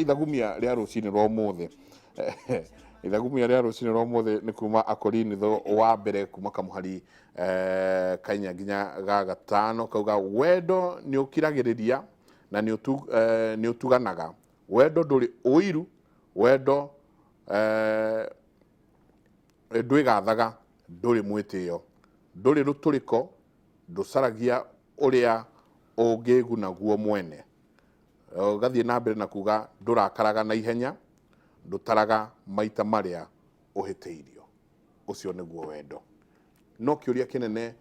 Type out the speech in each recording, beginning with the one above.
Ithagumia rĩa rũcinĩ rwa ũmũthĩ, ithagumia rĩa rũcinĩ rwa ũmũthĩ nĩ kuma Akorinitho wa mbere kuma kamũhari kainya nginya ga gatano, kauga wendo nĩ ũkiragĩrĩria na nĩ ũtuganaga, wendo ndũrĩ ũiru, wendo ndwĩgathaga, ndũrĩ mwĩtĩo, ndũrĩ rũtũrĩko, ndũcaragia ũrĩa ũngĩĩguna guo mwene. Ũgathiĩ na mbere na kuga ndũrakaraga na ihenya, ndũtaraga maita marĩa ũhĩtĩirio. Ũcio nĩguo wendo. No kĩũria kĩnene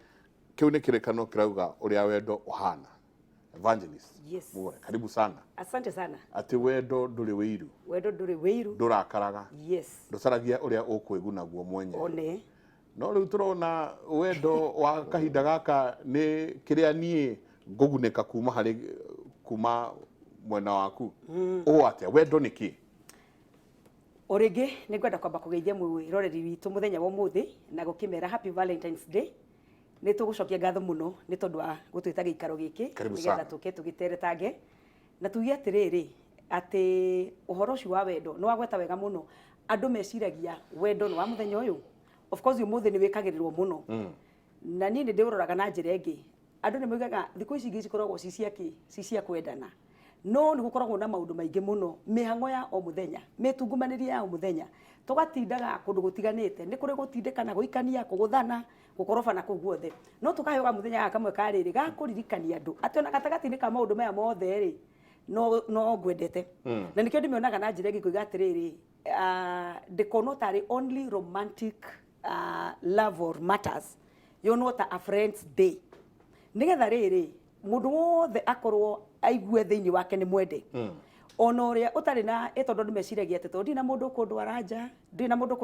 kĩu nĩ kĩrĩkanĩro kĩrauga ũrĩa wendo ũhana. Evangelist. Yes. Muone, karibu sana. Asante sana. Atĩ wendo ndũrĩ wĩiru. Wendo ndũrĩ wĩiru. Ndũrakaraga. Yes. Ndũcaragia ũrĩa ũkwĩguna guo mwenyewe. One. No rĩu tũrona wendo wa kahinda gaka nĩ kĩrĩa niĩ ngũgunĩka kuma harĩ kuma mwena waku. Ũũ atĩa? Wendo nĩ kĩ? O rĩngĩ nĩ ngwenda kwamba kũgeithia mwĩroreri witũ mũthenya wa ũmũthĩ na gũkĩmera Happy Valentine's Day. Nĩ tũgũcokia ngatho mũno nĩ tondũ wa gũtwĩta gĩikaro gĩkĩ Karibu nĩgetha sana. tũke tũgĩteretange na tuge atĩrĩrĩ atĩ ũhoro ũcio wa wendo nĩ wagweta wega mũno. Andũ meciragia wendo nĩ wa mũthenya ũyũ. Of course ũmũthĩ nĩ wĩkagĩrĩrwo mũno. Na niĩ nĩ ndĩũroraga na njĩra ĩngĩ. Andũ nĩ moigaga thikũ ici ingĩ cikoragwo ci cia kĩ? Ci cia kwendana. No nĩ gũkoragwo na maũndũ maingĩ mũno, mĩhang'o ya o mũthenya, mĩtungumanĩrie ya o mũthenya. Tũgatindaga kũndũ gũtiganĩte, nĩ kũrĩ gũtindĩkana, gũikania, kũgũthana, gũkorobana kũu guothe. No tũkaheo kamũthenya gaka kamwe ka rĩrĩ ga kũririkania andũ atĩ ona gatagatĩ-inĩ ka maũndũ maya mothe rĩ, no ngwendete. Na nĩkĩo ndĩmĩonaga na njĩra ĩngĩ ngoiga atĩrĩrĩ, ndĩkonwo tarĩ only romantic love or matters, yonwo ta a friend's day. Nĩgetha rĩrĩ, mũndũ wothe akorwo aigue thĩinĩ wake nĩ mwende. Ona ũrĩa ũtarĩ na, ĩ tondũ andũ meciragia atĩ tondũ ndirĩ na mũndũ ũkũndwara nja, ndirĩ na mũndũ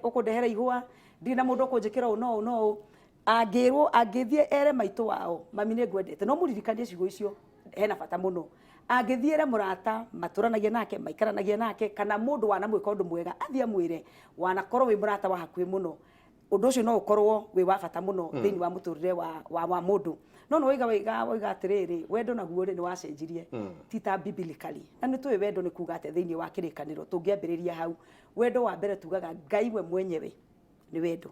ũkũndehera ihũa, ndirĩ na mũndũ ũkũnjĩkĩra ũũ na ũũ na ũũ, angĩrwo, angĩthiĩ ere maitũ wao, mami nĩ ngwendete, no mũririkanie ciugo icio hena bata mũno. Angĩthiĩ ere mũrata matũranagia nake, maikaranagia nake, kana mũndũ wanamwĩka ũndũ mwega, athiĩ amwĩre, wanakorwo wĩ mũrata wa hakuhĩ mũno, ũndũ ũcio no ũkorwo wĩ wa bata mũno thĩinĩ wa mũtũrĩre wa mũndũ. No nĩ waiga waiga waiga atĩrĩrĩ, wendo naguo rĩ nĩ wacenjirie, ti ta biblically. Na nĩ tũĩ wendo nĩ kuga atĩa thĩinĩ wa kĩrĩkanĩro, tũngĩambĩrĩria hau. Wendo wa mbere tugaga Ngai we mwenyewe nĩ wendo.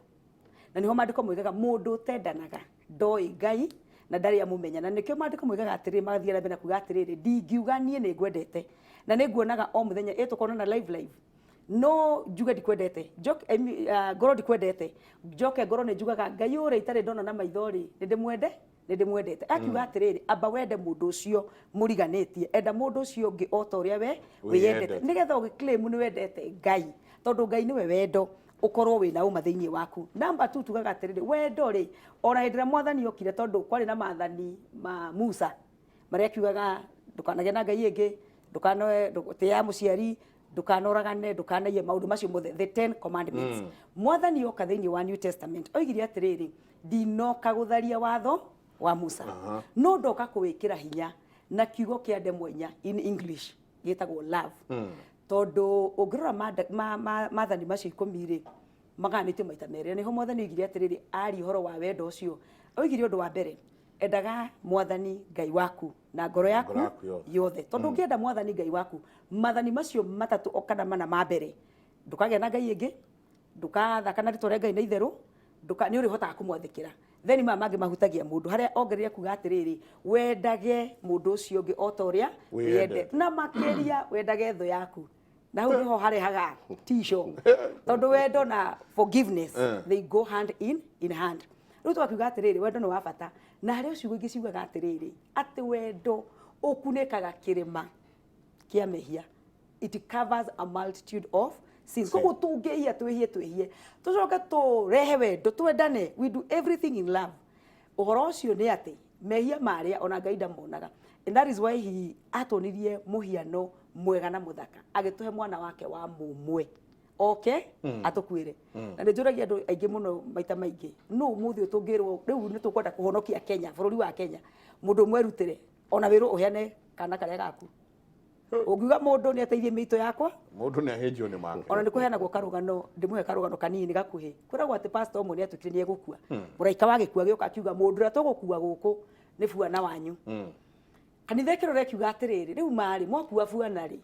Na nĩho maandĩko moigaga mũndũ ũtendanaga ndoĩ Ngai na ndarĩ amũmenya. Na nĩkĩo maandĩko moigaga atĩrĩrĩ, magathiĩ na mbere na kuga atĩrĩrĩ, ndingiuga niĩ nĩ ngwendete na nĩ nguonaga o mũthenya, ĩ tũkonana live live, no njuge ndikwendete, njoke, I mean, ngorwo ndikwendete, njoke ngorwo nĩ njugaga Ngai ũrĩa itarĩ ndona na maitho rĩ, nĩ ndĩmwende, nĩ ndĩmwendete. Akiuga atĩrĩrĩ, amba wende mũndũ ũcio mũriganĩtie, enda mũndũ ũcio ũngĩ o ta ũrĩa we wĩyendete, nĩgetha ũgĩclaim nĩ wendete Ngai, tondũ Ngai nĩwe wendo, ũkorwo wĩna ũma thĩinĩ waku. Number 2 tugaga atĩrĩrĩ, wendo rĩ, ona hĩndĩ ĩrĩa mwathani okire, tondũ kwarĩ na maathani ma Musa marĩa akiugaga ndũkanagĩe na ngai ĩngĩ, tĩĩa mũciari, ndũkanoragane, ndũkanaiye, maũndũ macio mothe, the 10 commandments. Mwathani oka thĩinĩ wa New Testament oigire atĩrĩrĩ, ndinoka gũtharia watho wa Musa, no ndoka kũwĩkĩra hinya na kiugo kĩa ndemwa inya in English gĩtagwo love. Tondũ ũngĩrora maathani macio ikũmi rĩ, maganĩtio maita merĩ. Na nĩho mwathani oigire atĩrĩrĩ, aria ũhoro wa wendo ũcio, oigire ũndũ wa mbere, endaga mwathani Ngai waku na ngoro yaku Ngoro yaku yothe. yothe. Tondũ ũngĩenda mwathani Ngai waku, maathani macio matatũ o kana mana ma mbere, ndũkagĩa na ngai ĩngĩ, ndũkathaka na rĩtwa rĩa Ngai na itherũ, nĩ ũrĩhotaga kũmwathĩkĩra. Then maya mangĩ mahutagia mũndũ, harĩa ongereire kuga atĩrĩrĩ, wendage mũndũ ũcio ũngĩ o ta ũrĩa Wĩyendete. wĩyendete, na makĩria wendage thũ yaku. Na hau nĩho harehaga tisho, tondũ wendo na forgiveness they go hand in hand. Rĩu tũgakiuga atĩrĩrĩ, wendo nĩ wa bata. Na harĩ o ciugo ingĩ ciugaga atĩrĩrĩ, atĩ wendo ũkunĩkaga kĩrĩma kĩa mehia. It covers a multitude of sins. Koguo tũngĩhia, twĩhie, twĩhie, tũcoke tũrehe wendo, twendane, we do everything in love. Ũhoro ũcio nĩ atĩ mehia marĩa ona Ngai ndamonaga. And that is why he atwonirie mũhiano mwega na mũthaka, agĩtũhe mwana wake wa mũmwe oke atũkuĩre. Na nĩ njũragia andũ aingĩ mũno maita maingĩ, nũ ũmũthĩ ũyũ tũngĩrwo rĩu nĩ tũkwenda kũhonokia Kenya, bũrũri wa Kenya, mũndũ ũmwe erutĩre ona wĩrwo ũheane kana karĩa gaku. Ũngiuga mũndũ nĩ ateithie mĩito yakwa, Mũndũ nĩ ahĩnjio nĩ make. Ona nĩ kũheanagwo karũgano, ndĩmũhe karũgano kanini gakuhĩ. Kwĩragwo atĩ pastor ũmwe nĩ atuĩkire nĩ egũkua. Mũraika wa gĩkuũ agĩũka akiuga mũndũ ũrĩa tũgũkua gũkũ nĩ buana wanyu. Kanitha ĩkĩrora ĩkiuga atĩrĩrĩ, rĩu marĩ mwakua buana rĩ,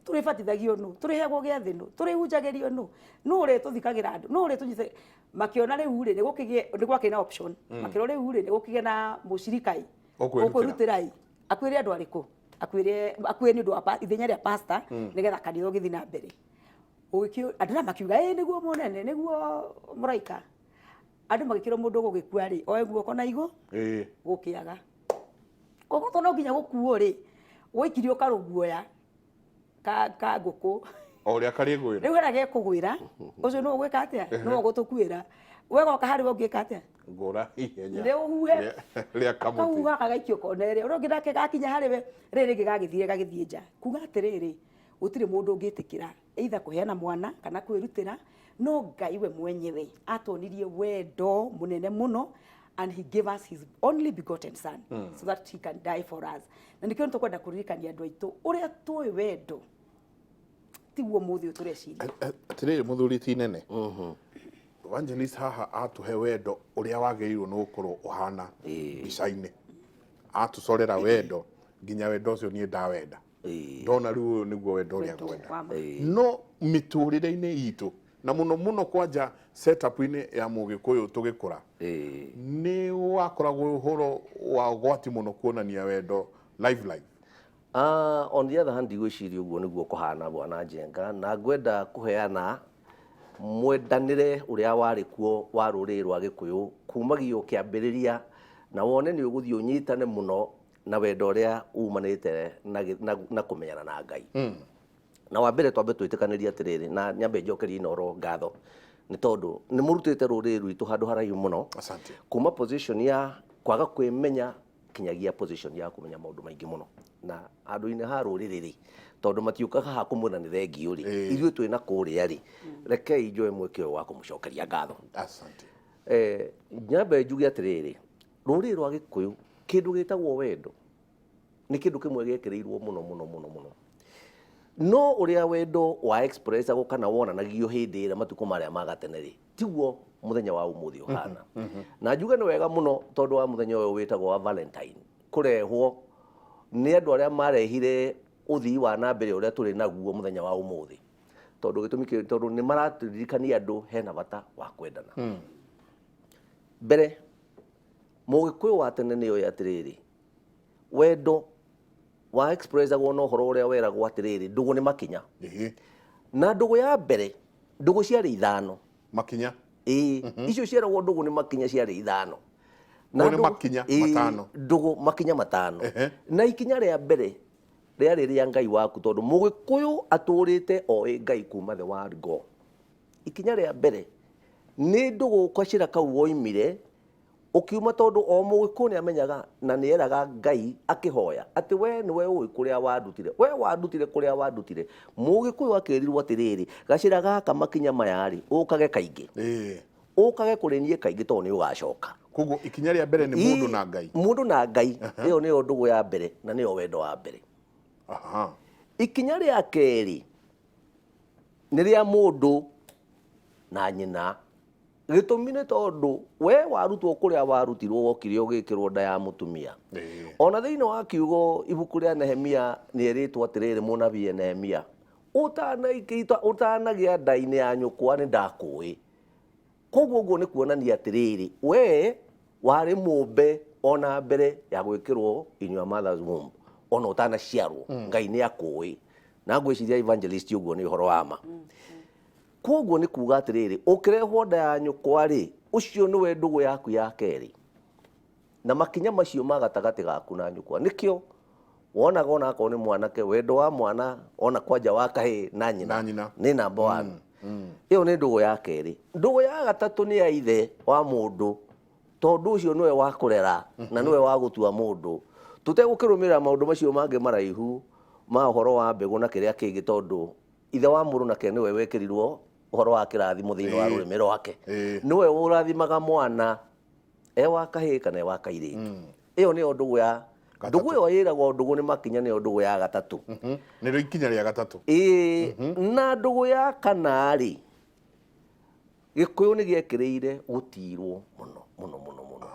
Tũrĩbatithagio nũ? Tũrĩheagwo gĩathĩ nũ? Tũrĩhunjagĩrio nũ? Nũ ũrĩtũthikagĩra andũ? Nũ ũrĩtũnyita? Makĩona rĩu rĩ, nĩ gwakĩrĩ na option. Makĩrwo rĩu rĩ, nĩ gũkĩgĩe na mũcirika ĩ. Ũkwĩrutĩra. Ũkwĩrutĩra ĩ. Akuĩre andũ arĩkũ? Akuĩre akue nĩ ũndũ wa ithenya rĩa pastor nĩgetha kanitha ũgĩthiĩ na mbere. Ũgĩkĩ andũ na makiuga ĩ nĩguo mũnene, nĩguo mũraika. Andũ magĩkĩrwo mũndũ ũgũgĩkua rĩ, oe guoko na igũ gũkĩaga. Koguo to no nginya gũkuo rĩ, waikirio karũguoya ka ngũkũ. O ũrĩa karĩgwĩra. Rĩu harĩa gekũgwĩra, ũcio nĩwe ũgwĩka atĩa? Nĩwe ũgũtũkuĩra. We goka harĩ we ũngĩka atĩa? Ngũra ihenya. Nĩ ũhuhe. Rĩa kamũtĩ. Kahuha gagaikio kona ĩrĩa. Ũrĩa ũngĩ nake gakinya harĩ we, rĩrĩ rĩngĩ gagĩthire gagĩthiĩ nja. Kuga atĩrĩrĩ, gũtirĩ mũndũ ũngĩtĩkĩra either kũheana mwana kana kwĩrutĩra, no Ngai we mwenyewe atuonirie wendo mũnene mũno, and he gave us his only begotten son so that he can die for us. Na nĩkĩo nĩtũkwenda kũririkania andũ aitũ ũrĩa tũĩ wendo tiguo mũthĩ ũyũ tũreciria. Atĩrĩrĩ mũthuri ti nene, Evangelist haha atũhe wendo ũrĩa wagĩrĩirwo nĩ gũkorwo ũhana mbica-inĩ. Atũcorera wendo nginya wendo ũcio niĩ ndawenda. Ndona rĩu ũyũ nĩguo wendo ũrĩa ngwenda. No mĩtũrĩre-inĩ itũ na mũno mũno kwanja setup-inĩ ya mũgĩkũyũ tũgĩkũra, nĩ wakoragwo ũhoro wa ũgwati mũno kuonania wendo live live. On the other hand, ndigwĩciria ũguo nĩguo kũhana bwana Njenga, na ngwenda kũheana mwendanĩre ũrĩa warĩ kuo wa rũrĩrĩ rwa Gĩkũyũ kumagio kĩambĩrĩria, na wone nĩ ũgũthiĩ ũnyitane mũno na wendo ũrĩa umanĩte na kũmenyana na Ngai. Na wa mbere twambe twĩtĩkanĩrie atĩrĩrĩ, na nyambe njokerie Inooro ngatho nĩ tondũ nĩ mũrutĩte rũrĩrĩ rwitũ handũ haraihu mũno. Asante. Kuma position ya kwaga kwĩmenya kinyagia position ya kũmenya maũndũ maingĩ mũno, na handũ-inĩ ha rũrĩrĩ rĩ, tondũ matiũkaga haha kũmwĩra nĩ thengiũ rĩ, ithuĩ twĩna kũrĩa rĩ, rekei njoe mweke ũyũ wa kũmũcokeria ngatho. Asante. Nyambe njuge atĩrĩrĩ, rũrĩrĩ rwa Gĩkũyũ kĩndũ gĩtagwo wendo nĩ kĩndũ kĩmwe gĩekĩrĩirwo mũno mũno mũno mũno. No ũrĩa wendo wa expressagwo kana wonanagio hĩndĩ ĩrĩa matukũ marĩa ma gatene rĩ, tiguo mũthenya wa ũmũthĩ ũhana. Na njuge nĩ wega mũno tondũ wa mũthenya ũyũ wĩtagwo wa Valentine kũrehwo nĩ andũ arĩa marehire ũthii wa na mbere ũrĩa tũrĩ naguo mũthenya wa ũmũthĩ. Tondũ gĩtũmi kĩ, tondũ nĩ maratũririkania andũ hena bata wa kwendana. Mbere, mũgĩkũyũ wa tene nĩ oĩ atĩrĩrĩ, wendo wa expressagwo na ũhoro ũrĩa weragwo atĩrĩrĩ, ndũgũ nĩ makinya. Na ndũgũ ya mbere, ndũgũ ciarĩ ithano. Makinya. Icio ciaragwo ndũgũ nĩ makinya ciarĩ ithano. Na ndũgũ nĩ makinya matano. Ndũgũ makinya matano. Na ikinya rĩa mbere rĩarĩ rĩa Ngai waku, tondũ mũgĩkũyũ atũrĩte oĩ Ngai kuma the word go. Ikinya rĩa mbere nĩ ndũgũ gacĩra kau woimire ũkiuma, tondũ o mũgĩkũyũ nĩ amenyaga na nĩ eraga Ngai akĩhoya atĩ we nĩwe ũĩ kũrĩa wandutire, we wandutire kũrĩa wandutire. Mũgĩkũyũ akĩrirwo atĩrĩrĩ, gacĩra gaka makinya maya rĩ, ũkage kaingĩ. Ũkage kũrĩ niĩ kaingĩ tondũ nĩ ũgacoka. Koguo ikinya rĩa mbere nĩ mũndũ na Ngai. Mũndũ na Ngai, ĩyo nĩyo ndũgũ ya mbere na nĩyo wendo wa mbere. Ikinya rĩa kerĩ nĩ rĩa mũndũ na nyina. Gĩtũmi nĩ tondũ we warutwo kũrĩa warutirwo wokire ũgĩkĩrwo nda ya mũtumia. Ona thĩinĩ wa kiugo ibuku rĩa Nehemia nĩ erĩtwo atĩrĩrĩ, mũnabii Nehemia, ũtanagĩa nda-inĩ ya nyũkwa nĩ ndakũĩ. Koguo ũguo nĩ kuonania atĩrĩrĩ, we warĩ mũmbe ona mbere ya gwĩkĩrwo in your mother's womb, ona ũtanaciarwo, Ngai nĩ akũĩ. Na ngwĩciria evangelist ũguo nĩ ũhoro wa ma. Koguo nĩ kuga atĩrĩrĩ, ũkĩrehwo nda ya nyũkwa rĩ, ũcio nĩwe ndũgũ yaku ya kerĩ. Na makinya macio ma gatagatĩ gaku na nyũkwa. Nĩkĩo wonaga ona akorwo nĩ mwanake, wendo wa mwana ona kwanja wa kahĩĩ na nyina Na nyina. nĩ number 1. Ĩyo nĩ ndũgũ ya kerĩ. Ndũgũ ya gatatũ nĩ ya ithe wa mũndũ, tondũ ũcio nĩwe wa kũrera na nĩwe wa gũtua mũndũ. Tũtegũkĩrũmĩrĩra maũndũ macio mangĩ maraihu ma ũhoro wa mbegũ na kĩrĩa kĩngĩ, tondũ ithe wa mũndũ nake nĩwe wekĩrirwo ũhoro wa kĩrathimo thĩinĩ wa rũrĩmĩ rwake. Nĩwe ũrathimaga mwana e wa kahĩĩ kana e wa kairĩtu. Ĩyo nĩyo ndũgũ ya ndũgũ ĩyo ĩragwo ndũgũ nĩ makinya, nĩyo ndũgũ ya gatatũ. Nĩrĩo ikinya rĩa gatatũ. Na ndũgũ ya kana rĩ, Gĩkũyũ nĩ gĩekĩrĩire gũtirwo mũno mũno mũno mũno.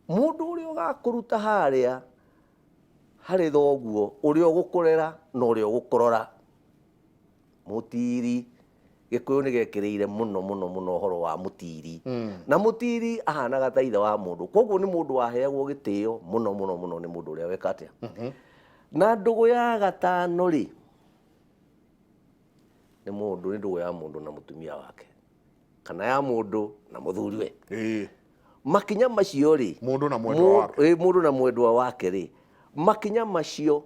Mũndũ ũrĩa ũgakũruta harĩa harĩ thoguo, ũrĩa ũgũkũrera na ũrĩa ũgũkũrora. Mũtiri, Gĩkũyũ nĩ gekĩrĩire mũno mũno mũno ũhoro wa mũtiri. Na mũtiri ahanaga ta ithe wa mũndũ. Koguo nĩ mũndũ waheagwo gĩtĩo mũno mũno mũno nĩ mũndũ ũrĩa weka atĩa. Na ndũgũ ya gatano rĩ, nĩ mũndũ nĩ ndũgũ ya mũndũ na mũtumia wake kana ya mũndũ na mũthuriwe. Makinya macio rĩ, Mũndũ na mwendwa wake. Mũndũ na mwendwa wake rĩ, makinya macio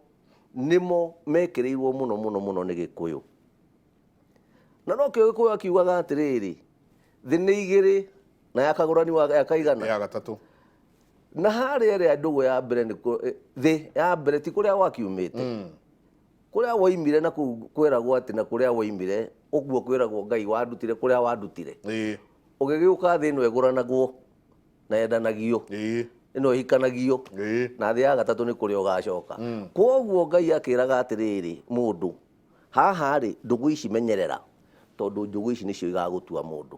nĩmo mekĩrĩirwo mũno mũno mũno nĩ Gĩkũyũ. Na nokĩo Gĩkũyũ akiugaga atĩrĩrĩ, thĩ nĩ igĩrĩ na ya kagũrani wa ya kaigana. Ya gatatũ. Na harĩa ĩrĩa ndũgũ ya mbere nĩ thĩ ya mbere ti kũrĩa gwakiumĩte. Kũrĩa woimire na kũu kwĩragwo atĩ na kũrĩa woimire ũguo kwĩragwo Ngai wandutire kũrĩa wandutire. Ũgĩgĩũka thĩ ĩno ĩgũranagwo na yendanagio. Ĩno ĩhikanagio. Na thĩ ya gatatũ nĩ kũrĩa ũgacoka. Kwoguo Ngai akĩraga atĩrĩrĩ mũndũ, haha rĩ ndũgũ ici menyerera tondũ njũgũ ici nĩcio igagũtua mũndũ.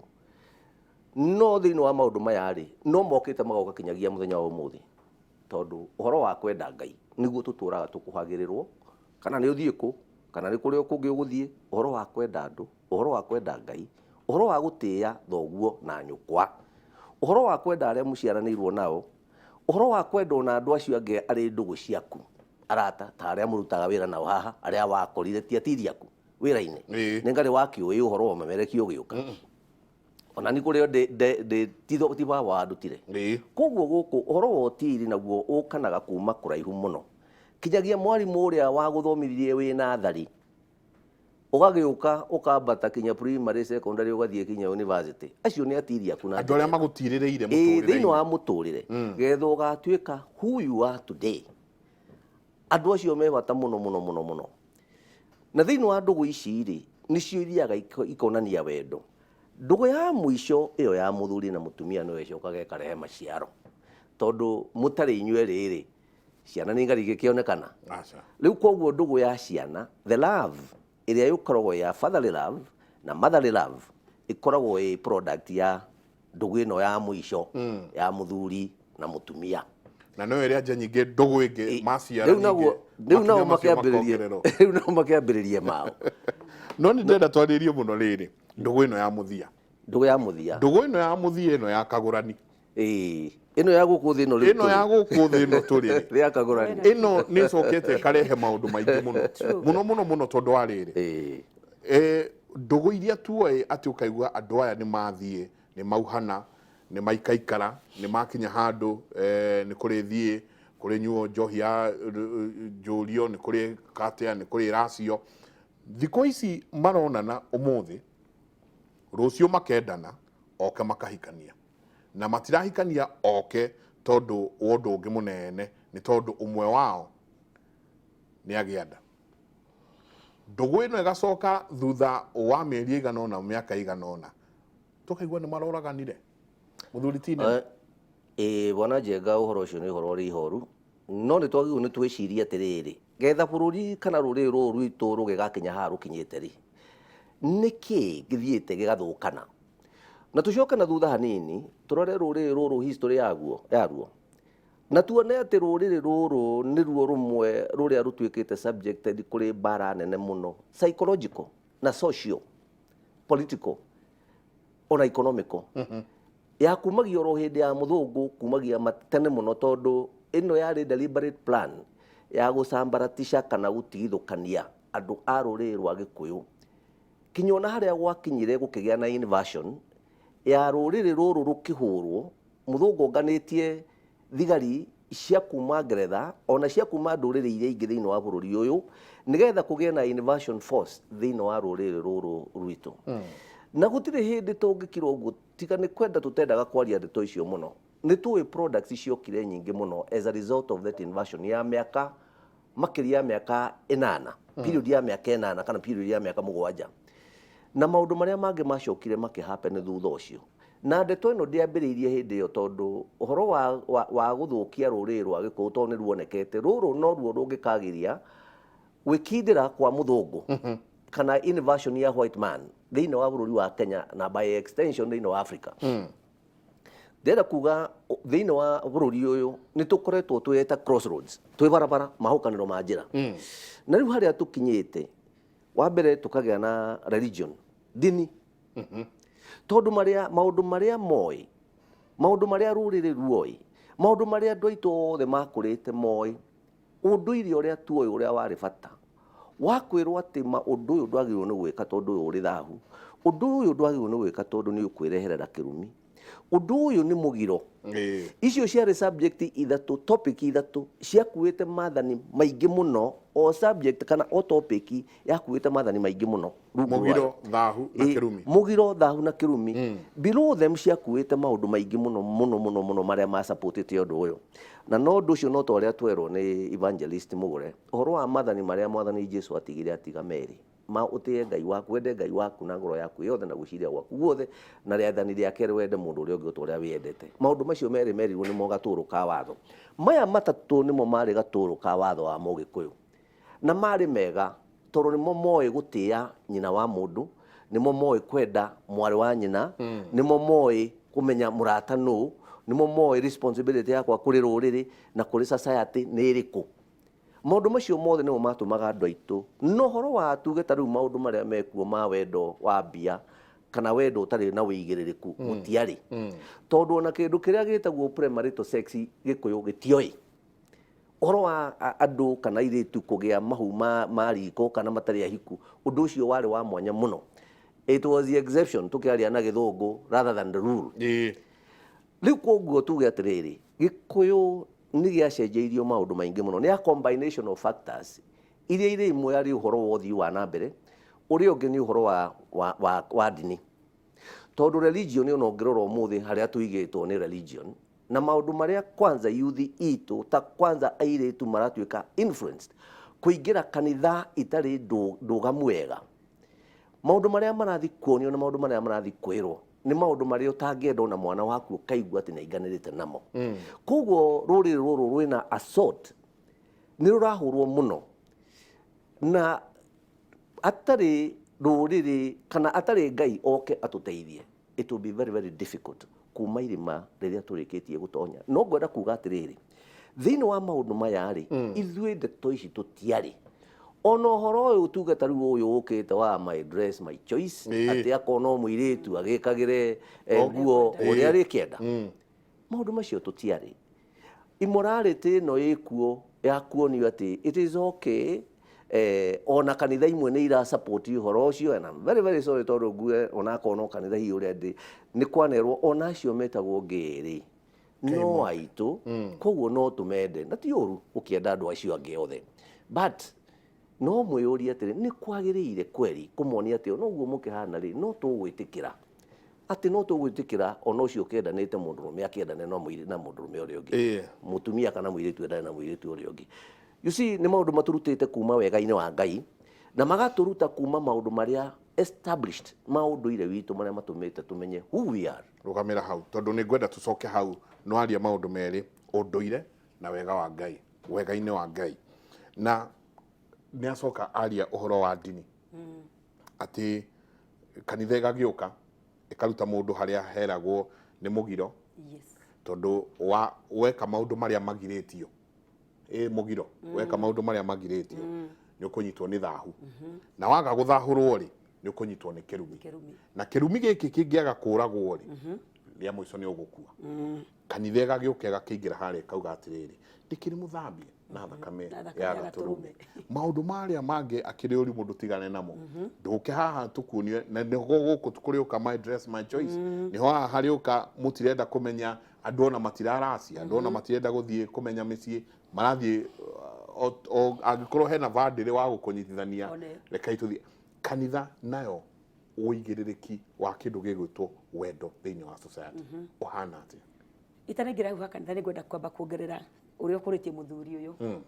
No thĩinĩ wa maũndũ maya rĩ, no mokĩte magoka kinyagia mũthenya wa ũmũthĩ. Tondũ ũhoro wa kwenda Ngai nĩguo tũtũraga tũkuhagĩrĩrwo, kana nĩ ũthiĩ kũ, kana nĩ kũrĩa kũngĩ ũgũthiĩ, ũhoro wa kwenda andũ, ũhoro wa kwenda Ngai, ũhoro wa gũtĩĩa thoguo na nyũkwa, ũhoro wa kwenda arĩa mũciaranĩirwo nao, ũhoro wa kwenda ona andũ acio angĩ arĩ ndũgũ ciaku, arata ta arĩa mũrutaga wĩra nao haha, arĩa wakorire ti atiri aku wĩra-inĩ. Nĩ ngarĩ wakĩũĩ ũhoro wa ũmemerekia ũgĩũka. Ona ni kũrĩa ndĩ ti baba wandutire. Koguo gũkũ ũhoro wa ũtiri naguo ũkanaga kuma kũraihu mũno. Kinyagia mwarimũ ũrĩa wagũthomithirie wĩ nathari, ũgagĩũka ũkambata kinya primary, secondary, ũgathiĩ kinya university. Acio nĩ atiri aku na Andũ arĩa magũtirĩrĩire thĩinĩ wa mũtũrĩre. Getha ũgatuĩka who you are today. Andũ acio me bata mũno mũno mũno mũno. Na thĩinĩ wa ndũgũ ici rĩ, nĩcio ithiaga ikonania wendo. Ndũgũ ya mũico ĩyo ya mũthuri na mũtumia nĩyo ĩcokaga ĩkarehe maciaro. Tondũ mũtarĩ inyuĩ erĩ rĩ, ciana nĩ ngarĩ igĩkĩonekana. Rĩu koguo ndũgũ ya ciana, the love ĩrĩa ĩkoragwo ya fatherly love na motherly love ĩkoragwo ĩ product ya ndũgũ ĩno ya mũico ya mũthuri na mũtumia. Na no ĩrĩa nja nyingĩ ndũgũ ĩngĩ maciara Rĩu naguo rĩu nao makĩambĩrĩrie rĩu nao makĩambĩrĩrie mao. No nĩ ndĩrenda twarĩrie mũno rĩrĩ ndũgũ ĩno ya mũthia. Ndũgũ ya mũthia. Ndũgũ ĩno ya mũthia ĩno ya kagũrani. Ĩĩ. Ĩno ya gũkũ thĩ ĩno rĩu Ĩno ya gũkũ thĩ ĩno tũrĩ. Thĩ ya kagũrani. Ĩno nĩ ĩcokete ĩkarehe maũndũ maingĩ mũno. Mũno mũno mũno tondũ wa rĩrĩ. Ndũgũ iria tuoĩ atĩ ũkaigua andũ aya nĩ mathiĩ, nĩ mauhana, nĩ maikaikara, nĩ makinya handũ, nĩ kũrĩ thiĩ, kũrĩ nyuo njohi ya njũrio, nĩ kũrĩ katea, nĩ kũrĩ racio. Thikũ ici maronana ũmũthĩ, rũciũ makendana, oke makahikania. Na matirahikania oke tondũ wa ũndũ ũngĩ mũnene, nĩ tondũ ũmwe wao nĩ agĩa nda. Ndũgũ ĩno ĩgacoka thutha wa mĩeri ĩigana ũna, mĩaka ĩigana ũna, tũkaigua nĩ maroraganire. Mũthuri ti nene. Ĩĩ bwana Njenga, ũhoro ũcio nĩ ũhoro ũrĩ ihoru, no nĩ twagĩrĩirwo nĩ twĩcirie atĩrĩrĩ, getha bũrũri kana rũrĩrĩ rũrũ rwitũ rũgĩgakinya haha rũkinyĩte rĩ, nĩkĩ gĩthiĩte gĩgathũkana? Na tũcoke na thutha hanini tũrore rũrĩrĩ rũrũ history yaguo yaruo, na tuone atĩ rũrĩrĩ rũrũ nĩruo rũmwe rũrĩa rũtuĩkĩte subjected kũrĩ mbara nene mũno psychological na social political ona economical ya kumagia oro hĩndĩ ya mũthũngũ kumagia tene mũno, tondũ ĩno yarĩ deliberate plan ya gũcambaratisha kana gũtigithũkania andũ a rũrĩrĩ rwa Gĩkũyũ kinya ona harĩa gwakinyire gũkĩgĩa na invasion ya rũrĩrĩ rũrũ rũkĩhũrwo. Mũthũngũ onganĩtie thigari cia kuma Ngeretha ona cia kuma ndũrĩrĩ iria ingĩ thĩinĩ wa bũrũri ũyũ nĩgetha kũgĩe na invasion force thĩinĩ wa rũrĩrĩ rũrũ rwitũ. Na gũtirĩ hĩndĩ tũngĩkira ũguo, tiga nĩ kwenda tũtendaga kwaria ndeto icio mũno. Nĩ tũĩ products ciokire nyingĩ mũno as a result of that invasion ya mĩaka makĩria ya mĩaka ĩnana, period ya mĩaka ĩnana kana period ya mĩaka mũgwanja, na maũndũ marĩa mangĩ macokire makĩ happen thutha ũcio. Na ndeto ĩno ndĩambĩrĩirie hĩndĩ ĩyo, tondũ ũhoro wa gũthũkia rũrĩrĩ rwa Gĩkũyũ tondũ nĩ ruonekete rũrũ noruo rũngĩkagiria gwĩkindĩra kwa mũthũngũ kana invasion ya white man thĩinĩ wa bũrũri wa Kenya na by extension thĩinĩ wa Africa. Ndĩrenda kuga thĩinĩ wa bũrũri ũyũ nĩ tũkoretwo twĩ ta crossroads, twĩ barabara mahũkanĩro ma njĩra. Na rĩu harĩa tũkinyĩte Wa mbere tũkagĩa na religion, ndini, tondũ marĩa maũndũ marĩa moĩ, maũndũ marĩa rũrĩrĩ ruoĩ, maũndũ marĩa andũ aitũ othe makũrĩte moĩ, ũndũire ũrĩa tuoĩ ũrĩa warĩ bata wa kwĩrwo atĩ ma ũndũ ũyũ ndwagĩrĩirwo nĩ gwĩka tondũ ũyũ ũrĩ thahu, ũndũ ũyũ ndwagĩrĩirwo nĩ gwĩka tondũ nĩ ũkwĩreherera kĩrumi, ũndũ ũyũ nĩ mũgiro. Icio ciarĩ subject ithatũ, topic ithatũ ciakuĩte mathani maingĩ mũno, o subject kana o topic yakuĩte mathani maingĩ mũno rungu rwayo. Mũgiro, thahu na kĩrumi. Mũgiro, thahu na kĩrumi. Below them ciakuĩte maũndũ maingĩ mũno mũno mũno mũno marĩa masupportĩte ũndũ ũyũ. Na no ũndũ ũcio no ta ũrĩa twerwo nĩ evangelist Mũgũre, ũhoro wa mathani marĩa mwathani Jesu atigire atiga merĩ, ma ũtĩe Ngai waku, wende Ngai waku na ngoro yaku yothe na gwĩciria gwaku guothe, na rĩathani rĩa kerĩ wende mũndũ ũrĩa ũngĩ o ta ũrĩa wĩyendete. Maũndũ macio merĩ merirwo nĩmo gatũrũ ka watho. Maya matatũ nĩmo marĩ gatũrũ ka watho wa Mũgĩkũyũ. Na marĩ mega tondũ nĩmo moĩ gũtĩa nyina wa mũndũ, nĩmo moĩ kwenda mwarĩ wa nyina, nĩmo moĩ kũmenya mũrata nũ, nĩmo moĩ responsibility yakwa kũrĩ rũrĩrĩ na kũrĩ society nĩ ĩrĩkũ. Maũndũ macio mothe nĩmo matũmaga andũ aitũ, na ũhoro wa tuge ta rĩu maũndũ marĩa mekuo ma wendo wa mbia kana wendo ũtarĩ na ũigĩrĩrĩku gũtiarĩ. Tondũ ona kĩndũ kĩrĩa gĩtagwo premarital sex Gĩkũyũ gĩtioĩ. Ũhoro wa andũ kana airĩtu kũgĩa mahu ma riko kana matarĩ ahiku, ũndũ ũcio warĩ wa mwanya mũno. It was the exception tũkĩaria na gĩthũngũ rather than the rule. Rĩu koguo tuge atĩrĩrĩ, Gĩkũyũ nĩ gĩacenjeirio maũndũ maingĩ mũno nĩ a combination of factors iria irĩ imwe arĩ ũhoro wa ũthii wa na mbere, ũrĩa ũngĩ nĩ ũhoro wa ndini. Tondũ religion ona ũngĩrora ũmũthĩ harĩa tũigĩtwo nĩ religion, na maũndũ marĩa kwanza youth itũ ta kwanza airĩtu maratuĩka influenced kũingĩra kanitha itarĩ ndũgamu wega, maũndũ marĩa marathi kuonio na maũndũ marĩa marathi kwĩrwo nĩ maũndũ marĩa ũtangĩenda ona mwana waku ũkaigua atĩ nĩaiganĩrĩte namo. Koguo rũrĩrĩ rũrũ rwĩna assault, nĩ rũrahũrwo mũno, na atarĩ rũrĩrĩ kana atarĩ Ngai oke atũteithie, it will be very very difficult kuma irima rĩrĩa tũrĩkĩtie gũtonya. No ngwenda kuga atĩrĩrĩ, thĩinĩ wa maũndũ maya rĩ, ithuĩ ndeto ici tũtiarĩ ona ũhoro ũyũ tuge ta rĩu ũyũ ũkĩte wa my dress my choice, atĩ akorwo no mũirĩtu agĩkagĩre nguo ũrĩa arĩkĩenda, maũndũ macio tũtiarĩ. Immorality ĩno ĩkuo ya kuonio atĩ it is okay, ona kanitha imwe nĩ ira support ũhoro ũcio, and I'm very very sorry tondũ ngue onakorwo no kanitha hihi ũrĩa ndĩ nĩ kwanerwo ona acio metagwo ngĩrĩ no aitũ, koguo no tũmende na ti ũru ũkĩenda andũ acio angĩ othe, but no mwĩyũrie atĩrĩ, nĩ kwagĩrĩire kweri kũmonia atĩ ona ũguo mũkĩhana rĩ, no tũgwĩtĩkĩra atĩ no tũgwĩtĩkĩra ona ũcio ũkĩendanĩte mũndũrũme akĩendane na mũndũrũme ũrĩa ũngĩ, mũtumia kana mũirĩtu endane na mũirĩtu ũrĩa ũngĩ. You see, nĩ maũndũ matũrutĩte kuma wega-inĩ wa Ngai na magatũruta kuma maũndũ marĩa established ma ũndũire witũ marĩa matũmĩte tũmenye who we are. Rũgamĩra hau tondũ nĩ ngwenda tũcoke hau, no aria maũndũ merĩ, ũndũire na wega wa Ngai, wega-inĩ wa Ngai. Na nĩ acoka aria ũhoro wa ndini, atĩ kanitha ĩgagĩũka ĩkaruta mũndũ harĩa heragwo nĩ mũgiro, tondũ wa weka maũndũ marĩa magirĩtio, mũgiro, weka maũndũ marĩa magirĩtio nĩ ũkũnyitwo nĩ thahu, na waga gũthahũrwo rĩ, nĩ ũkũnyitwo nĩ kĩrumi, na kĩrumi gĩkĩ kĩngĩaga kũragwo rĩ, rĩa mũico nĩ ũgũkua. Kanitha ĩgagĩũka ĩgakĩingĩra harĩa ĩkauga atĩrĩrĩ, ndĩkĩrĩ mũthambie na thakame ya gatũrũme. Maũndũ marĩa mangĩ akĩrĩ ũrimũ ndũtigane namo, ndũke haha tũkuonie, na nĩho gũkũ kũrĩũka my dress my choice, nĩho haha harĩũka mũtirenda kũmenya andũ ona matiraracia, andũ ona matirenda gũthiĩ kũmenya mĩciĩ, marathiĩ angĩkorwo hena bandĩrĩ wa gũkũnyitithania, rekei tũthiĩ kanitha. Nayo ũigĩrĩrĩki wa kĩndũ gĩgwĩtwo wendo thĩinĩ wa society ũhana atĩa? Itanaingĩra hau ha kanitha, nĩ ngwenda kwamba kuongerera ũrĩa ũkũrĩtie mũthuri ũyũ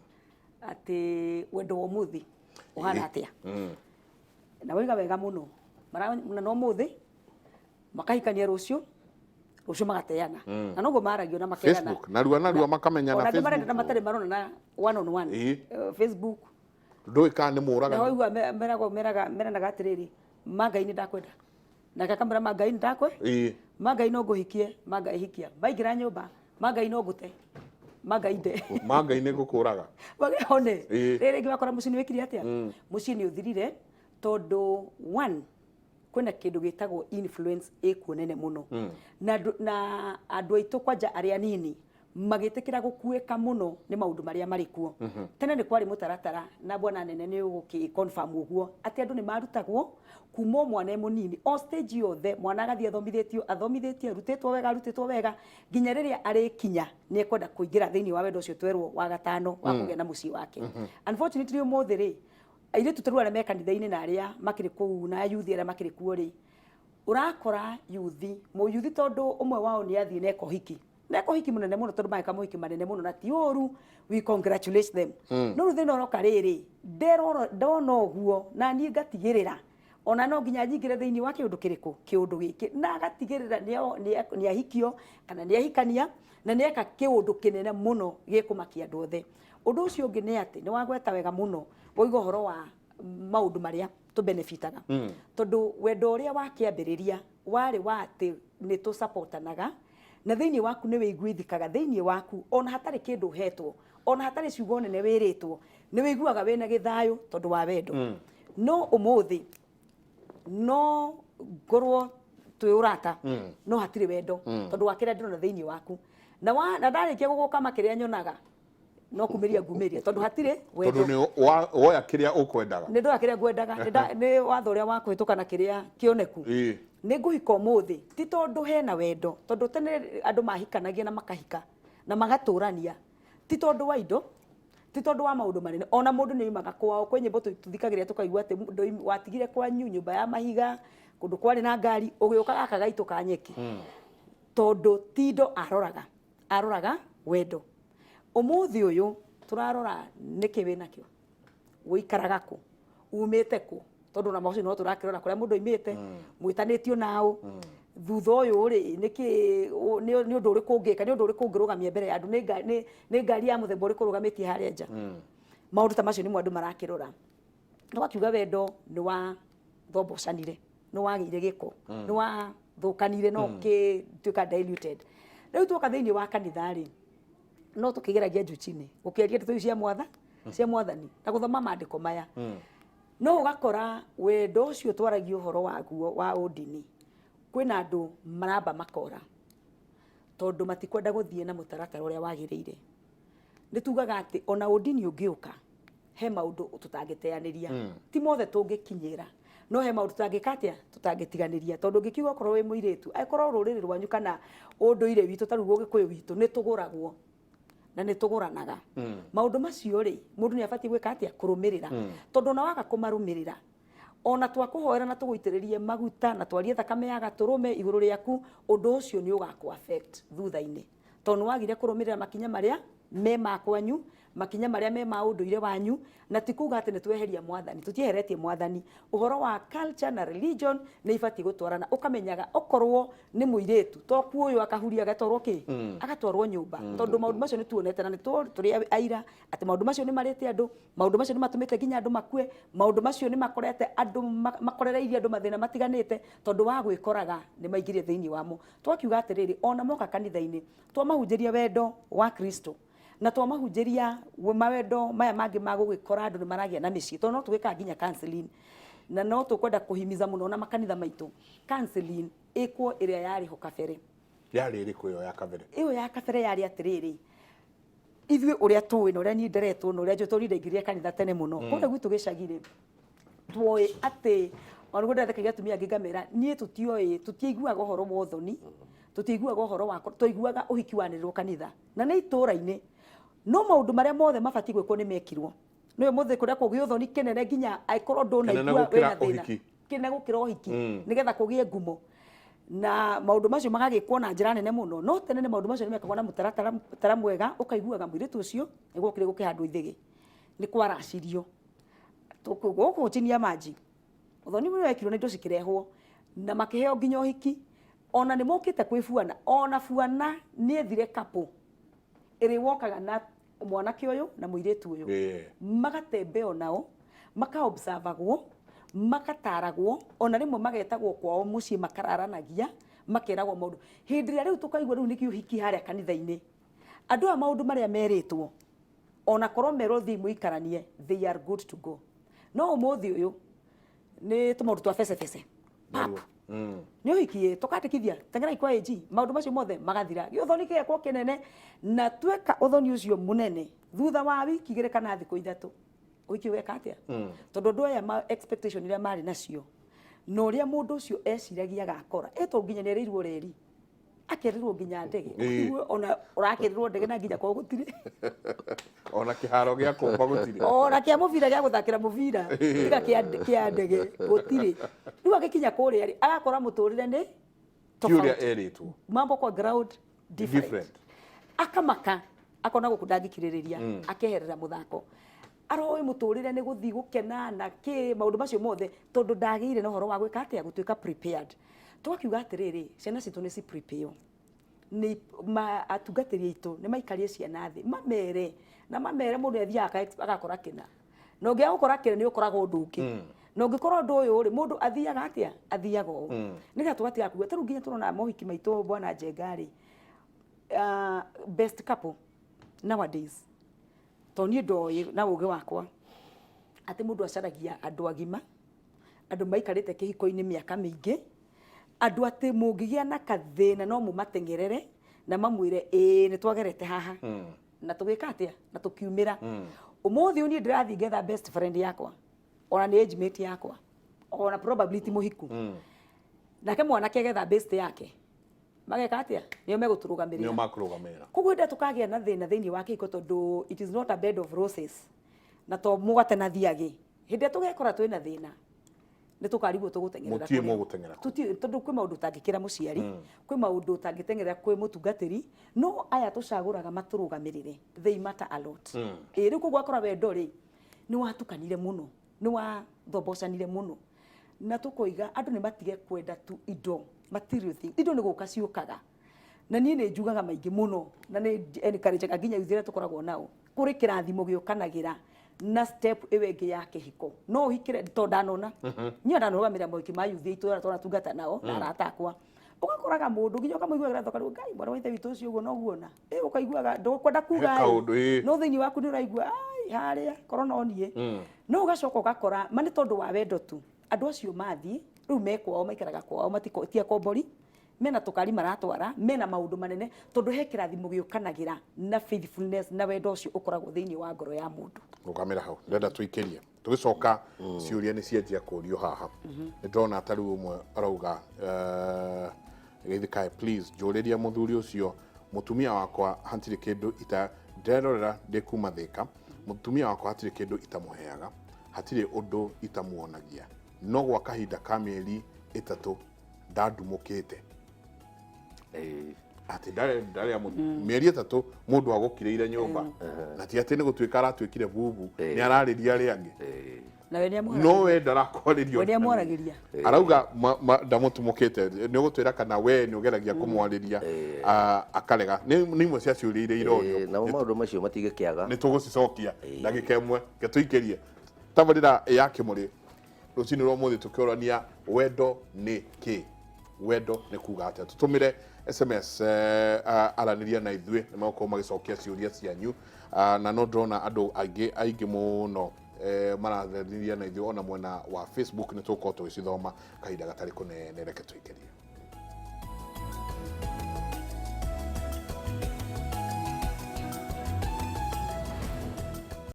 atĩ wendo wa ũmũthĩ ũhana atĩa, na waiga wega mũno, maronana ũmũthĩ makahikania, rũciũ rũciũ magateana, na noguo maragio na makerana. Facebook, narua narua makamenyana. Ona angĩ marendana matarĩ maronana one on one. Facebook. Ndũĩ kana nĩ mũragani. Na waigua meragwo meraga meranaga atĩrĩrĩ, ma Ngai nĩ ndakwenda, nake akamwĩra ma Ngai nĩ ndakwe, ma Ngai no ngũhikie, ma Ngai hikia, maingĩra nyũmba, ma Ngai no ngũte, ma Ngai nde. Ma Ngai nĩ ngũkũraga. One rĩrĩ rĩngĩ wakora mũciĩ nĩ wĩkire atĩa, mũciĩ nĩ ũthirire. Tondũ one, kwĩna kĩndũ gĩtagwo influence ĩkuo nene mũno. Na andũ aitũ kwanja arĩa anini magĩtĩkĩra gũkuĩka mũno nĩ maũndũ marĩa marĩ kuo. Tene nĩ kwarĩ mũtaratara, na bwana nene nĩ ũgũkĩ confirm ũguo, atĩ andũ nĩ marutagwo kuma o mwana e mũnini, o stage yothe mwana agathiĩ athomithĩtio, athomithĩtio, arutĩtwo wega, arutĩtwo wega, nginya rĩrĩa arĩkinya nĩ ekwenda kũingĩra thĩinĩ wa wendo ũcio twerwo wa gatano wa kũgĩa na mũciĩ wake. Unfortunately, ũmũthĩ rĩ, airĩtu ta rĩu arĩa me kanitha-inĩ na arĩa makĩrĩ kũu na yuthi arĩa makĩrĩ kuo rĩ, ũrakora yuthi mũyuthi, tondũ ũmwe wao nĩ athiĩ na eka ũhiki, na eka ũhiki mũnene mũno, tondũ mageka mohiki manene mũno na ti ũru, we congratulate them. No rĩu thĩna ũroka rĩrĩ, nderora ndona ũguo na niĩ ngatigĩrĩra ona no nginya nyingĩre thĩinĩ wa kĩũndũ kĩrĩkũ, kĩũndũ gĩkĩ, na agatigĩrĩra nĩ ahikio kana nĩ ahikania na nĩ eka kĩũndũ kĩnene mũno gĩkũmakia andũ othe. Ũndũ ũcio ũngĩ nĩ atĩ nĩ wagweta wega mũno, woiga ũhoro wa maũndũ marĩa tũbenefitaga, tondũ wendo ũrĩa wa kĩambĩrĩria warĩ wa atĩ nĩ tũsupportanaga, na thĩinĩ waku nĩ wĩiguithikaga thĩinĩ waku, ona hatarĩ kĩndũ ũhetwo, ona hatarĩ ciugo nene wĩrĩtwo, nĩ wĩiguaga wĩna gĩthayũ tondũ wa wendo. No ũmũthĩ no ngorwo twĩ ũrata no hatirĩ wendo, tondũ wa kĩrĩa ndĩrona thĩinĩ waku, na ndarĩkia gũgũkama kĩrĩa nyonaga no kumĩria ngumĩria, tondũ hatirĩ wendo. Tondũ nĩ woya kĩrĩa ũkwendaga. Nĩ ndoya kĩrĩa ngwendaga. Nĩ watho ũrĩa wa kũhĩtũka na kĩrĩa kĩoneku. Nĩ ngũhika ũmũthĩ ti tondũ hena wendo, tondũ tene andũ mahikanagia na makahika na magatũrania ti tondũ wa indo, ti tondũ wa maũndũ manene. Ona mũndũ nĩ oimaga kwao, kwĩ nyĩmbo tũthikagĩrĩria tũkaigua atĩ watigire kwanyu nyũmba ya mahiga, kũndũ kwarĩ na ngari, ũgĩũka gaka gaitũ ka nyeki, tondũ ti indo aroraga, aroraga wendo. Ũmũthĩ ũyũ tũrarora nĩkĩ wĩnakĩo, ũikaraga kũ, umĩte kũ, tondũ ona macio no tũrakĩrora kũrĩa mũndũ oimĩte, mwĩtanĩtio nao thutha ũyũ rĩ, nĩkĩ nĩ ũndũ ũrĩkũ ũngĩka, nĩ ũndũ ũrĩkũ ũngĩrũgamia mbere ya andũ, nĩ ngari ya mũthemba ũrĩkũ ũrũgamĩtie harĩa nja. Maũndũ ta macio nĩmo andũ marakĩrora. Tũgakiuga wendo nĩ wa thombocanire, nĩ wagĩire gĩko, nĩ wathũkanire na ũkĩtuĩka diluted. Rĩu tuoka thĩinĩ wa kanitha rĩ, no tũkĩgeragia juu chini gũkĩaria ndeto ici cia mwathani na gũthoma maandĩko maya, no ũgakora wendo ũcio twaragia ũhoro waguo wa ũndini, kwĩna andũ maramba makora tondũ matikwenda gũthiĩ na mũtaratara ũrĩa wagĩrĩire. Nĩ tugaga atĩ ona ũndini ũngĩũka, he maũndũ tũtangĩteanĩria, ti mothe tũngĩkinyĩra, no he maũndũ tũtangĩka atĩa, tũtangĩtiganĩria, tondũ ũngĩkiuga okorwo wĩ mũirĩtu, angĩkorwo rũrĩrĩ rwanyu kana ũndũire witũ, ta rĩu ũgĩkũyũ witũ, nĩ tũgũragwo na nĩ tũgũranaga, maũndũ macio rĩ, mũndũ nĩ abatiĩ gwĩka atĩa? Kũrũmĩrĩra, tondũ ona waga kũmarũmĩrĩra, ona twakũhoera na tũgũitĩrĩrie maguta na twarie thakame ya gatũrũme igũrũ rĩaku, ũndũ ũcio nĩ ũgakũ affect thutha-inĩ, tondũ nĩ wagire kũrũmĩrĩra makinya marĩa me ma kwanyu, makinya marĩa me ma ũndũire wanyu. Na ti kuga atĩ nĩ tweheria mwathani, tũtieheretie mwathani. Ũhoro wa culture na religion nĩ ibatiĩ gũtwarana, ũkamenyaga okorwo nĩ mũirĩtu to kuoywo akahuria agatwarwo kĩ, agatwarwo nyũmba, tondũ maũndũ macio nĩ tuonete na nĩ tũrĩ aira atĩ maũndũ macio nĩ marĩte andũ, maũndũ macio nĩ matũmĩte nginya andũ makue, maũndũ macio nĩ makorete andũ makorereirie andũ mathĩna matiganĩte, tondũ wa gwĩkoraga nĩ maingĩrire thĩinĩ wamo. Twakiuga atĩrĩrĩ, ona moka kanitha-inĩ, twamahunjĩria wendo wa Kristo na twamahunjĩria mawendo maya mangĩ ma gũgĩkora andũ nĩ maragĩa na mĩciĩ, tondũ no tũgĩkaga nginya counseling, na no tũkwenda kũhimiza mũno na makanitha maitũ counseling ĩkwo ĩrĩa yarĩ ho kabere. Yarĩ ĩrĩkũ ĩyo ya kabere? Ĩyo ya kabere yarĩ atĩrĩrĩ, ithuĩ ũrĩa tũĩ na ũrĩa niĩ nderetwo na ũrĩa njũĩ, tondũ niĩ ndaingĩrire kanitha tene mũno, kũrĩa gwitũ gĩcagi-rĩ, tuoĩ atĩ ona nĩguo ndĩrathekagia atumia angĩ ngamera niĩ tũtioĩ, tũtiaiguaga ũhoro wa ũthoni, tũtiaiguaga ũhoro wa, twaiguaga ũhiki wanĩrĩrwo kanitha na nĩ itũũra-inĩ, no maũndũ marĩa mothe mabatiĩ gwĩkwo nĩ mekirwo. Nĩwe mũthĩ kũrĩa kũgĩa ũthoni kĩnene nginya angĩkorwo ndũnaigua gũkĩra wĩna thĩna. Ũhiki. Kĩnene gũkĩra ũhiki, nĩgetha kũgĩe ngumo na maũndũ macio magagĩkwo na njĩra nene mũno. No tene nĩ maũndũ macio nĩ mekagwo na mũtaratara tara mwega, ũkaiguaga mũirĩtu ũcio nĩ gwokire gũkĩhandwo ithĩgĩ, nĩ kwaracirio gũkũ chini ya maji, ũthoni nĩ wekirwo na indo cikĩrehwo na makĩheo nginya ũhiki. Ona nĩ mokĩte kwĩ buana, ona buana nĩ ethire couple ĩrĩ wokaga na mwanake ũyũ na mũirĩtu ũyũ, magatembeo nao, makaobservagwo, makataragwo, ona rĩmwe magetagwo kwao mũciĩ, makararanagia, makeragwo maũndũ. Hĩndĩ ĩrĩa rĩu tũkaigua rĩu nĩkĩo ũhiki harĩa kanitha-inĩ, andũ aya maũndũ marĩa merĩtwo, ona korwo merwo thiĩ mũikaranie, they are good to go. No ũmũthĩ ũyũ Nĩ tũmaũndũ twa becebece pap, nĩ ũhiki, tũkandĩkithia, teng'erai kwa AG, maũndũ macio mothe magathira, gĩũthoni gĩgekwo kĩnene, na tweka ũthoni ũcio mũnene, thutha wa wiki 2 kana thikũ 3 ũhiki weka atĩa? Tondũ andũ aya ma expectation iria marĩ nacio na ũrĩa mũndũ ũcio eciragia agakora ĩtũ, nginya nĩ erĩirwo reri, akerĩrwo nginya ndege. Ũkĩigua ona ũrakĩrĩrwo ndege na nginya kwao gũtirĩ. Ona kĩharo gĩa kũmba gũtirĩ. Ona kĩa mũbira, gĩa gũthakĩra mũbira, tiga kĩa ndege gũtirĩ. Rĩu agĩkinya kũrĩa rĩ, agakora mũtũrĩre nĩ ti ũrĩa tofauti. Erĩtwo. Mambo kwa ground different. Different. Akamaka, akona gũkũ ndangĩkirĩrĩria, akeherera mũthako, aroĩ mũtũrĩre nĩ gũthiĩ gũkena na kĩ maũndũ macio mothe, tondũ ndagĩire na ũhoro wa gwĩka atĩa, gũtuĩka prepared. Tũgakiuga atĩrĩrĩ, ciana citũ nĩ ci prepare, nĩ atungatĩri aitũ nĩ maikarie ciana thĩ, mamere na mamere mũndũ athiaga agakora kĩna, na ũngĩaga gũkora kĩna nĩ ũkoraga ũndũ ũngĩ, na ũngĩkora ũndũ ũyũ rĩ, mũndũ athiaga atĩa? Athiaga ũũ, nĩgetha tũgatiga kuga tarĩu nginya tũrona mohiki maitũ, bwana Njenga rĩ, best couple nowadays, to niĩ ndoĩ na ũgĩ wakwa atĩ mũndũ acaragia andũ agima, andũ maikarĩte kĩhiko-inĩ mĩaka mĩingĩ, andũ atĩ mũngĩgĩa na kathĩna no mũmateng'erere na mamwĩre, ĩĩ, nĩ twagerete haha na tũgĩka atĩa na tũkiumĩra. Ũmũthĩ ũyũ niĩ ndĩrathiĩ ngetha best friend yakwa, ona nĩ age mate yakwa, ona probably ti mũhiku, nake mwanake agetha best yake, mageka atĩa? Nĩo megũtũrũgamĩrĩra. Nĩo makũrũgamĩrĩra. Koguo hĩndĩ ĩrĩa tũkagĩa na thĩna thĩinĩ wa kĩhiko, tondũ it is not a bed of roses na to mũgate na thiagĩ, hĩndĩ ĩrĩa tũgekora twĩna thĩna nĩ tũkarigwo tũgũteng'erera Mũtiũĩ kũrĩ. mũgũteng'era kũ. Tũtiũĩ, tondũ kwĩ maũndũ ũtangĩkĩra mũciari, kwĩ maũndũ ũtangĩteng'erera kwĩ mũtungatĩri, no aya tũcagũraga matũrũgamĩrĩre, they matter a lot. Ĩ rĩu koguo akora wendo rĩ nĩ watukanire mũno, nĩ wathombocanire mũno, na tũkoiga andũ nĩ matige kwenda tu indo, material thing. Indo nĩ gũka ciũkaga, na niĩ nĩ njugaga maingĩ mũno na nĩ encourage nginya youth arĩa tũkoragwo nao, kũrĩ kĩrathimo gĩũkanagĩra na step ĩyo ĩngĩ ya kĩhiko. No ũhikĩre to ndanona niĩ ndanarũgamĩrĩra mohiki ma youth aitũ arĩa twanatungata nao na arata akwa, ũgakoraga mũndũ nginya ũkamũiguagĩra tha, ũkarigwo, Ngai, mwana wa ithe witũ ũcio ũguo noguona ĩ, ũkaiguaga ndũkwenda kuga He kaũndũ, ĩ. No thĩinĩ waku nĩ ũraigua ai harĩa korwo no niĩ. No ũgacoka ũgakora ma nĩ tondũ wa wendo tu, andũ acio mathiĩ rĩu me kwao, maikaraga kwao, ti akombori, mena tũkari maratwara, mena maũndũ manene, tondũ he kĩrathimo gĩũkanagĩra na faithfulness na wendo ũcio ũkoragwo thĩinĩ wa ngoro ya mũndũ. Rũgamĩra hau, ndĩrenda tũikĩrie, tũgĩcoka ciũria nĩ cianjia kũrio haha. Nĩ ndĩrona ta rĩu ũmwe arauga, geithĩkae, please njũrĩria mũthuri ũcio, mũtumia wakwa hatirĩ kĩndũ ita nderorera ndĩ kuma Thĩka, mũtumia wakwa hatirĩ kĩndũ itamũheaga, hatirĩ ũndũ itamuonagia, no gwa kahinda ka mĩeri 3 ndandumũkĩte. Atĩ ndarĩ mĩeri 3 mũndũ agũkirĩire nyũmba, na ti atĩ nĩ gũtuĩka aratuĩkire bubu, nĩ ararĩria arĩa angĩ. Na we nĩ No we ndarakwarĩrio. We nĩ amwaragĩria. Arauga ndamũtumũkĩte. Nĩ ũgũtwĩra kana we nĩ ũgeragia kũmwarĩria, akarega. Nĩ imwe cia ciũria iria irorio. Namo maũndũ macio matingĩkĩaga. Nĩ tũgũcicokia ndagĩka ĩmwe, ke tũikĩrie tabarĩra ya Kĩmũrĩ rũcinĩ rwa ũmũthĩ, tũkĩorania wendo nĩ kĩ, wendo nĩ kuga atĩa. Tũtũmĩre SMS, aranĩria na ithuĩ, nĩ megũkorwo magĩcokia ciũria cianyu. Na no ndĩrona andũ aingĩ aingĩ mũno maranĩria na ithuĩ ona mwena wa Facebook, nĩ tũgũkorwo tũgĩcithoma kahinda gatarĩ kũnene. Reke tũikĩrie.